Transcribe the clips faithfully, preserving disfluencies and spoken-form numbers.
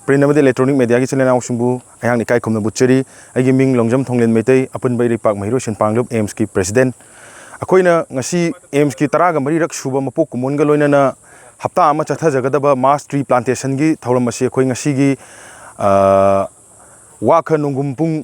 Print ꯑꯃꯗꯤ electronic mediaꯒꯤ ꯏꯆꯤꯜ ꯏꯅꯥꯎꯁꯤꯡꯕꯨ ꯑꯩꯍꯥꯛꯅ ꯏꯀꯥꯏ ꯈꯨꯝꯅꯕ ꯎꯠꯆꯔꯤ꯫ ꯑꯩꯒꯤ ꯃꯤꯡ ꯂꯣꯡꯖꯝ ꯊꯣꯡꯂꯦꯟ ꯃꯩꯇꯩ, ꯑꯄꯨꯟꯕ ꯏꯔꯩꯄꯥꯛ ꯃꯍꯩꯔꯣꯏ ꯁꯦꯟꯄꯥꯡ ꯂꯨꯞ, AIIMSꯀꯤ president꯫ ꯑꯩꯈꯣꯏꯅ ꯉꯁꯤ AIIMSꯀꯤ ꯇꯔꯥꯒ ꯃꯔꯤꯔꯛ ꯁꯨꯕ ꯃꯄꯣꯛ ꯀꯨꯝꯑꯣꯟꯒ ꯂꯣꯏꯅꯅ ꯍꯞꯇꯥ ꯑꯃ ꯆꯠꯊꯖꯒꯗꯕ mass tree plantationꯒꯤ ꯊꯧꯔꯝ ꯑꯁꯤ ꯑꯩꯈꯣꯏ ꯉꯁꯤꯒꯤ, ꯑ, ꯋꯥꯈ ꯅꯣꯡꯒꯨꯝ ꯄꯨꯡ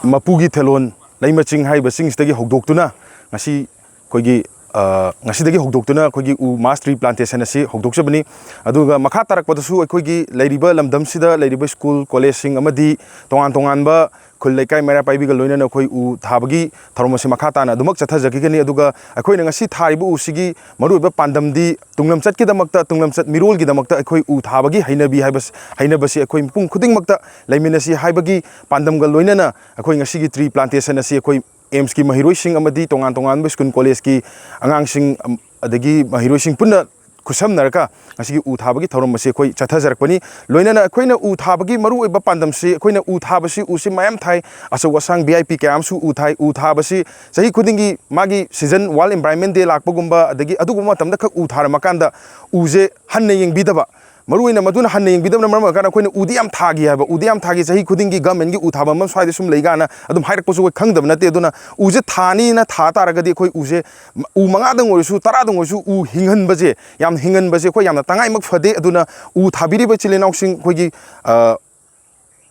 ꯃꯄꯨꯒꯤ ꯊꯦꯂꯣꯟ ꯂꯩꯃꯆꯤꯡ ꯍꯥꯏꯔꯤꯕ ꯆꯤꯡꯁꯤꯗꯒꯤ ꯍꯧꯗꯣꯛꯇꯨꯅ ꯉꯁꯤ ꯑꯩꯈꯣꯏꯒꯤ, ꯑ, ꯉꯁꯤꯗꯒꯤ ꯍꯧꯗꯣꯛꯇꯨꯅ ꯑꯩꯈꯣꯏꯒꯤ ꯎ mass tree plantation ꯑꯁꯤ ꯍꯧꯗꯣꯛꯆꯕꯅꯤ꯫ ꯑꯗꯨꯒ ꯃꯈꯥ ꯇꯥꯔꯛꯄꯗꯁꯨ ꯑꯩꯈꯣꯏꯒꯤ ꯂꯩꯔꯤꯕ ꯂꯝꯗꯝꯁꯤꯗ ꯂꯩꯔꯤꯕ school, collegeꯁꯤꯡ ꯑꯃꯗꯤ ꯇꯣꯉꯥꯟ ꯇꯣꯉꯥꯟꯕ ꯈꯨꯜ ꯂꯩꯀꯥꯏ ꯃꯩꯔꯥ ꯄꯥꯏꯕꯤꯒ ꯂꯣꯏꯅꯅ ꯑꯩꯈꯣꯏ ꯎ ꯊꯥꯕꯒꯤ ꯊꯧꯔꯝ ꯑꯁꯤ ꯃꯈꯥ ꯇꯥꯅ ꯑꯗꯨꯃꯛ ꯆꯠꯊꯖꯈꯤꯒꯅꯤ꯫ ꯑꯗꯨꯒ ꯑꯩꯈꯣꯏꯅ ꯉꯁꯤ ꯊꯥꯔꯤꯕ ꯎꯁꯤꯒꯤ ꯃꯔꯨꯑꯣꯏꯕ ꯄꯥꯟꯗꯝꯗꯤ ꯇꯨꯡꯂꯝꯆꯠꯀꯤꯗꯃꯛꯇ, ꯇꯨꯡꯂꯝꯆꯠ ꯃꯤꯔꯣꯜꯒꯤꯗꯃꯛꯇ ꯑꯩꯈꯣꯏ ꯎ ꯊꯥꯕꯒꯤ ꯍꯩꯅꯕꯤ ꯍꯥꯏꯕꯁꯤ, ꯍꯩꯅꯕꯁꯤ ꯑꯩꯈꯣꯏ ꯃꯤꯄꯨꯝ ꯈꯨꯗꯤꯡꯃꯛꯇ ꯂꯩꯃꯤꯟꯅꯁꯤ ꯍꯥꯏꯕꯒꯤ ꯄꯥꯟꯗꯝꯒ ꯂꯣꯏꯅꯅ ꯑꯩꯈꯣꯏ ꯉꯁꯤꯒꯤ tree plantation ꯑꯁꯤ ꯑꯩꯈꯣꯏ AIIMSꯀꯤ ꯃꯍꯩꯔꯣꯏꯁꯤꯡ ꯑꯃꯗꯤ ꯇꯣꯉꯥꯟ ꯇꯣꯉꯥꯟꯕ school, collegeꯀꯤ ꯑꯉꯥꯡꯁꯤꯡ, ꯑꯝ, ꯑꯗꯒꯤ ꯃꯍꯩꯔꯣꯏꯁꯤꯡ ꯄꯨꯟꯅ ꯈꯨꯠꯁꯝꯅꯔꯒ ꯉꯁꯤꯒꯤ ꯎ ꯊꯥꯕꯒꯤ ꯊꯧꯔꯝ ꯑꯁꯤ ꯑꯩꯈꯣꯏ ꯆꯠꯊꯖꯔꯛꯄꯅꯤ꯫ ꯂꯣꯏꯅꯅ ꯑꯩꯈꯣꯏꯅ ꯎ ꯊꯥꯕꯒꯤ ꯃꯔꯨꯑꯣꯏꯕ ꯄꯥꯟꯗꯝꯁꯤ, ꯑꯩꯈꯣꯏꯅ ꯎ ꯊꯥꯕꯁꯤ, ꯎꯁꯤ ꯃꯌꯥꯝ ꯊꯥꯏ, ꯑꯆꯧ ꯑꯁꯥꯡ VIP ꯀꯌꯥ ꯑꯃꯁꯨ ꯎ ꯊꯥꯏ꯫ ꯎ ꯊꯥꯕꯁꯤ ꯆꯍꯤ ꯈꯨꯗꯤꯡꯒꯤ ꯃꯥꯒꯤ season, World Environment Day ꯂꯥꯛꯄꯒꯨꯝꯕ, ꯑꯗꯒꯤ ꯑꯗꯨꯒꯨꯝꯕ ꯃꯇꯝꯗ ꯈꯛ ꯎ ꯊꯥꯔꯝꯃꯀꯥꯟꯗ ꯎꯁꯦ ꯍꯟꯅ ꯌꯦꯡꯕꯤꯗꯕ, ꯃꯔꯨꯑꯣꯏꯅ ꯃꯗꯨꯅ ꯍꯟꯅ ꯌꯦꯡꯕꯤꯗꯕꯅ ꯃꯔꯝ ꯑꯣꯏꯔꯀꯥꯟꯗ ꯑꯩꯈꯣꯏꯅ ꯎꯗꯤ ꯌꯥꯝ ꯊꯥꯈꯤ ꯍꯥꯏꯕ, ꯎꯗꯤ ꯌꯥꯝ ꯊꯥꯈꯤ, ꯆꯍꯤ ꯈꯨꯗꯤꯡꯒꯤ governmentꯀꯤ ꯎ ꯊꯥꯐꯝ ꯑꯃ ꯁ꯭ꯋꯥꯏꯗ ꯁꯨꯝ ꯂꯩ ꯀꯥꯏꯅ ꯑꯗꯨꯝ ꯍꯥꯏꯔꯛꯄꯁꯨ ꯑꯩꯈꯣꯏ ꯈꯪꯗꯕ ꯅꯠꯇꯦ꯫ ꯑꯗꯨꯅ ꯎꯁꯦ ꯊꯥꯅꯤꯅ ꯊꯥ ꯇꯥꯔꯒꯗꯤ ꯑꯩꯈꯣꯏ ꯎꯁꯦ ꯎ ꯃꯉꯥꯗꯪ ꯑꯣꯏꯔꯁꯨ, ꯇꯔꯥꯗꯪ ꯑꯣꯏꯔꯁꯨ ꯎ ꯍꯤꯡꯍꯟꯕꯁꯦ, ꯌꯥꯝ ꯍꯤꯡꯍꯟꯕꯁꯦ ꯑꯩꯈꯣꯏ ꯌꯥꯝꯅ ꯇꯉꯥꯏꯃꯛ ꯐꯗꯦ꯫ ꯑꯗꯨꯅ ꯎ ꯊꯥꯕꯤꯔꯤꯕ ꯏꯆꯤꯜ ꯏꯅꯥꯎꯁꯤꯡ ꯑꯩꯈꯣꯏꯒꯤ, ꯑ,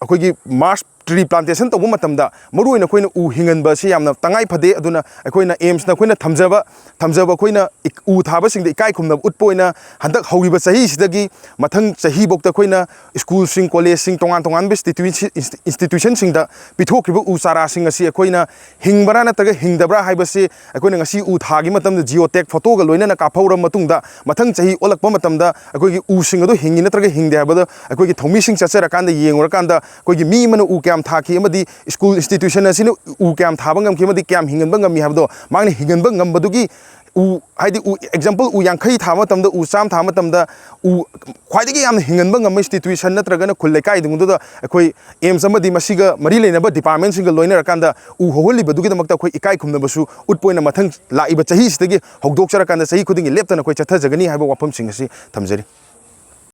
ꯑꯩꯈꯣꯏꯒꯤ mass tree plantation ꯇꯧꯕ ꯃꯇꯝꯗ ꯃꯔꯨꯑꯣꯏꯅ ꯑꯩꯈꯣꯏꯅ ꯎ ꯍꯤꯡꯍꯟꯕ ꯑꯁꯤ ꯌꯥꯝꯅ ꯇꯉꯥꯏ ꯐꯗꯦ꯫ ꯑꯗꯨꯅ ꯑꯩꯈꯣꯏꯅ AIIMSꯅ ꯑꯩꯈꯣꯏꯅ ꯊꯝꯖꯕ, ꯊꯝꯖꯕ ꯑꯩꯈꯣꯏꯅ ꯏꯛ-, ꯎ ꯊꯥꯕꯁꯤꯡꯗ ꯏꯀꯥꯏ ꯈꯨꯝꯅꯕ ꯎꯠꯄ ꯑꯣꯏꯅ ꯍꯟꯗꯛ ꯍꯧꯈꯤꯕ ꯆꯍꯤꯁꯤꯗꯒꯤ ꯃꯊꯪ ꯆꯍꯤꯐꯥꯎꯗ ꯑꯩꯈꯣꯏꯅ schoolꯁꯤꯡ, collegeꯁꯤꯡ, ꯇꯣꯉꯥꯟ ꯇꯣꯉꯥꯟꯕ institution, institutionꯁꯤꯡꯗ ꯄꯤꯊꯣꯛꯈ꯭ꯔꯤꯕ ꯎ ꯆꯥꯔꯥꯁꯤꯡ ꯑꯁꯤ ꯑꯩꯈꯣꯏꯅ ꯍꯤꯡꯕ꯭ꯔꯥ ꯅꯠꯇ꯭ꯔꯒ ꯍꯤꯡꯗꯕ꯭ꯔꯥ ꯍꯥꯏꯕꯁꯤ ꯑꯩꯈꯣꯏꯅ ꯉꯁꯤ ꯎ ꯊꯥꯒꯤ ꯃꯇꯝꯗ geotag photoꯒ ꯂꯣꯏꯅꯅ ꯀꯥꯞꯍꯧꯔꯕ ꯃꯇꯨꯡꯗ, ꯃꯊꯪ ꯆꯍꯤ ꯑꯣꯜꯂꯛꯄ ꯃꯇꯝꯗ ꯑꯩꯈꯣꯏꯒꯤ ꯎꯁꯤꯡ ꯑꯗꯨ ꯍꯤꯡꯉꯤ ꯅꯠꯇ꯭ꯔꯒ ꯍꯤꯡꯗꯦ ꯍꯥꯏꯕꯗꯣ ꯑꯩꯈꯣꯏꯒꯤ ꯊꯧꯃꯤꯁꯤꯡ ꯆꯠꯆꯔꯀꯥꯟꯗ ꯌꯦꯡꯉꯨꯔꯀꯥꯟꯗ, ꯑꯩꯈꯣꯏꯒꯤ ꯃꯤ ꯑꯃꯅ ꯎ ꯀꯌꯥꯝ ꯊꯥꯈꯤ ꯑꯃꯗꯤ school institution ꯑꯁꯤꯅ ꯎ ꯀꯌꯥꯝ ꯊꯥꯕ ꯉꯝꯈꯤ ꯑꯃꯗꯤ ꯀꯌꯥꯝ ꯍꯤꯡꯍꯟꯕ ꯉꯝꯃꯤ ꯍꯥꯏꯕꯗꯣ, ꯃꯥꯅ ꯍꯤꯡꯍꯟꯕ ꯉꯝꯕꯗꯨꯒꯤ ꯎ, ꯍꯥꯏꯗꯤ ꯎ, example, ꯎ ꯌꯥꯡꯈꯩ ꯊꯥꯕ ꯃꯇꯝꯗ, ꯎ ꯆꯥꯝꯃ ꯊꯥꯕ ꯃꯇꯝꯗ, ꯎ ꯈ꯭ꯋꯥꯏꯗꯒꯤ ꯌꯥꯝꯅ ꯍꯤꯡꯍꯟꯕ ꯉꯝꯕ institution ꯅꯠꯇ꯭ꯔꯒꯅ ꯈꯨꯜ ꯂꯩꯀꯥꯏꯗꯨꯗ ꯑꯩꯈꯣꯏ AIIMS ꯑꯃꯗꯤ ꯃꯁꯤꯒ ꯃꯔꯤ ꯂꯩꯅꯕ departmentꯁꯤꯡꯒ ꯂꯣꯏꯅꯔꯀꯥꯟꯗ ꯎ ꯍꯧꯍꯜꯂꯤꯕꯗꯨꯒꯤꯗꯃꯛꯇ ꯑꯩꯈꯣꯏ ꯏꯀꯥꯏ ꯈꯨꯝꯅꯕꯁꯨ ꯎꯠꯄ ꯑꯣꯏꯅ ꯃꯊꯪ ꯂꯥꯛꯏꯕ ꯆꯍꯤꯁꯤꯗꯒꯤ ꯍꯧꯗꯣꯛꯆꯔꯀꯥꯟꯗ ꯆꯍꯤ ꯈꯨꯗꯤꯡꯒꯤ ꯂꯦꯞꯇꯅ ꯑꯩꯈꯣꯏ ꯆꯠꯊꯖꯒꯅꯤ ꯍꯥꯏꯕ ꯋꯥꯐꯝꯁꯤꯡ ꯑꯁꯤ ꯊꯝꯖꯔꯤ꯫